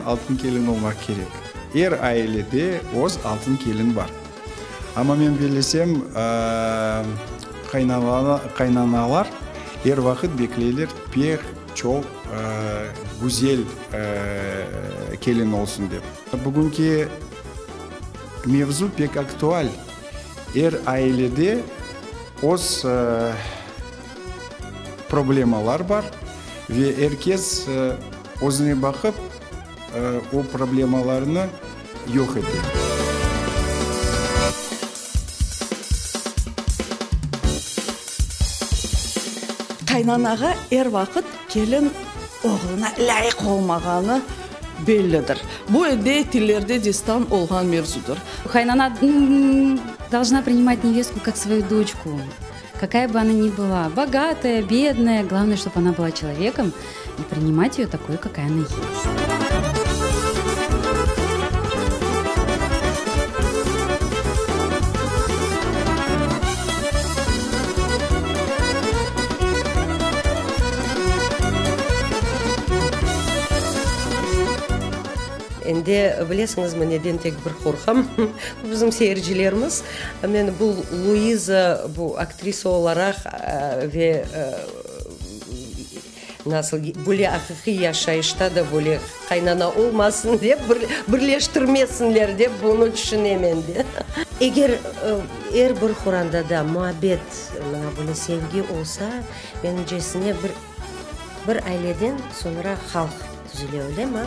altın kelin olmaq kerek. Er ailede öz altın kelin bar. Amma men bellesem, qaynanalar er vaqıt bekleyler pek çoq güzel kelin olsun dep. Bugünki mevzu pek aktual. Er ailede öz problemalar bar ve er kes özüne baqıp, o problemalarnı yoq ete. Qaynanağa er vaqıt kelin oğluna lâyıq olmağanı bellidir. Bu ende tillerde destan olğan mevzudır. Qaynana должна принимать невестку как свою дочку, какая бы она ни была, богатая, бедная, главное, чтобы она была человеком, и принимать ее такой, какая она есть. Endi bilesiñizmi, neden tek bir qorqam? Bizim seyircilerimiz. Men bu Luiza, bu aktrisa olaraq ve nasıl böyle aqiqiy yaşayışta da böyle qaynana olmasın dep, birleştirmesinler dep bunı tüşünem endi. Eger er bir qorandada muabbet, mına böyle sevgi olsa, menimcesine bir bir aileden soñra halq tüzüle, öylemi?